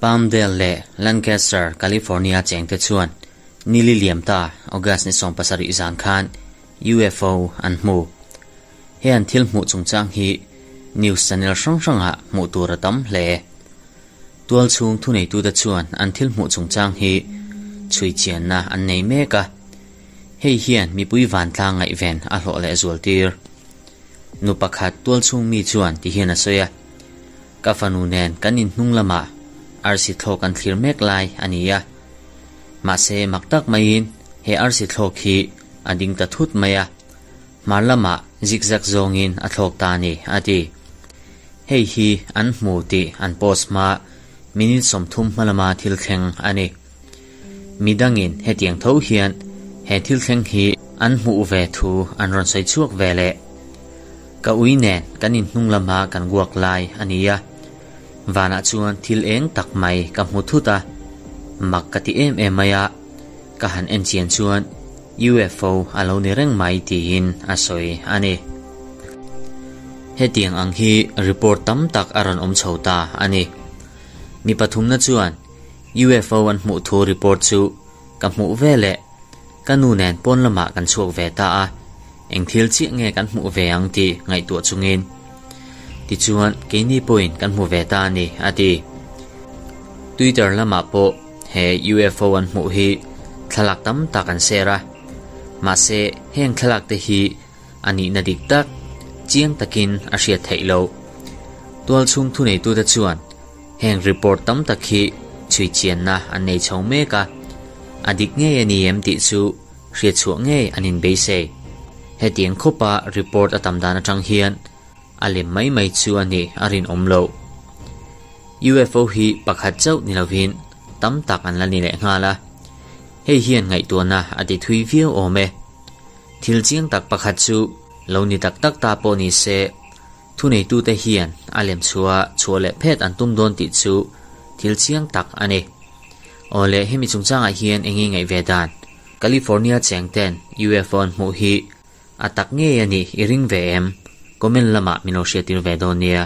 Palmdale leh Lancaster, California chengte chuan nili liam ta August ni 17 zan khan UFO an hmu. He an thil hmuh chungchang hi news channel hrang hrangah hmuh tur a tam hle. Tual chhung thuneitute chuan an thil hmuh chungchang hi chhui chianna an nei mek a, hei hian mipui vantlang ngaihven a hlawh leh zual tir. Nu pakhat tual chhung mi chuan ti hian a sawi a, Ka fanu nen kan inhnung lamah arsi thlawk an thlir mek lai a ni a. Mahse mak tak maiin he arsi thlawk hi a ding ta thut mai a, hmar lamah zigzag zawngin a thlawk ta a ni, a ti. Hei hi an hmu tih an post hma minute 30 hma lama thil thleng a ni. Midangin hetiang tho hian he thil thleng hi an hmuh ve thu an rawn sawi chhuak ve leh. Ka ui nen kan inhnung lama kan guak lai a ni a, vanah chuan thil eng tak mai ka hmu thut a, mak ka ti em em mai a, ka han en chian chuan UFO a lo ni reng mai tiin a sawi a ni. Hetiang ang hi report tam tak a rawn awm chho ta a ni. Mi pathumna chuan UFO an hmuh thu report chu ka hmuh ve leh ka nu nen pawn lamah kan chhuak ve ta a, eng thil chiah nge kan hmuh ve ang tih ngaihtuah chungin. Tichuan keini pawhin kan hmu ve ta a ni, a ti. Twitter lamah pawh he UFO an hmuh hi thlalak tam tak an share a, mahse heng thlalak te hi a nihna dik tak chiang takin a hriat theih loh. Tualchhung thuneitute chuan heng report tam tak hi chhui chianna an nei chho mek a, a dik ngei a ni em tih chu hriatchhuah ngei an inbeisei. Hetiang khawpa report a tam dan atang hian a lem mai mai chu a nih a rinawm loh. UFO hi pakhat chauh ni lovin tam tak an la ni leh nghal a, hei hian ngaihtuahna a ti thui viau awm e. Thil chiang tak pakhat chu lo ni tak tak ta pawh ni se, thuneitute hian a lem chhuah chhuah leh phet an tum dawn tih chu thil chiang tak a ni. Aw le, hemi chungchangah hian eng nge ngaih ve dan? California chengten UFO an hmuh hi a tak ngei a nih i ring ve em? Comment lamah min lo hriattir ve dawn nia.